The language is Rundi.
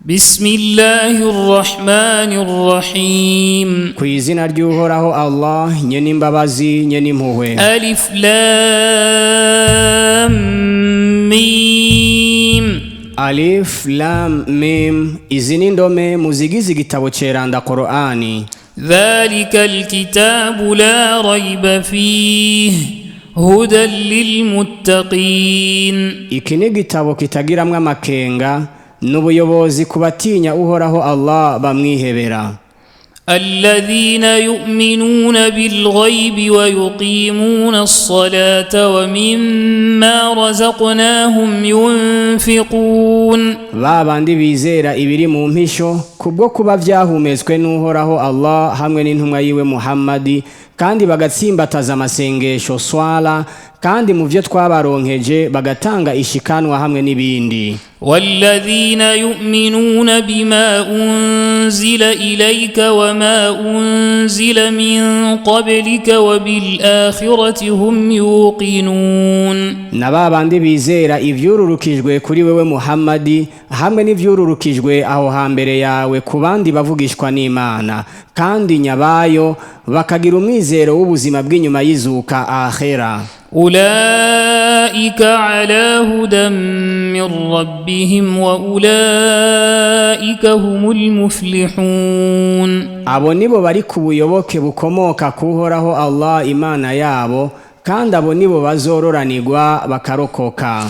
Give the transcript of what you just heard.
بسم الله الرحمن الرحيم. Ku izina ry'Uhoraho Allah, nyene imbabazi, nyene impuhwe. ألف لام ميم. Alif, lam, mim, izi ni indome mu zigize igitabo ceranda Korani. ذلك الكتاب لا ريب فيه هدى للمتقين. Iki ni igitabo kitagiramwo amakenga, n'ubuyobozi ku batinya Uhoraho Allah bamwihebera. الذين يؤمنون بالغيب ويقيمون الصلاة ومما رزقناهم ينفقون. Ba bandi bizera ibiri mu mpisho kubwo kuba vyahumetswe n'Uhoraho Allah hamwe n'intumwa yiwe Muhammadi, kandi bagatsimbataza amasengesho, swala, kandi mu vyo twabaronkeje bagatanga ishikanwa hamwe n'ibindi. والذين يؤمنون بما أنزل إليك وما أنزل من قبلك وبالآخرة هم يوقنون. Na ba bandi bizera ivyururukijwe kuri wewe Muhammadi hamwe n'ivyururukijwe aho hambere yawe ku bandi bavugishwa n'Imana, kandi nyabayo bakagira umwizero w'ubuzima bw'inyuma y'izuka, akhera. أولئك على هدى من ربهم وأولئك هم المفلحون. Abo nibo bari ku buyoboke bukomoka ku Uhoraho Allah, Imana yabo, kandi abo nibo bazororanirwa bakarokoka.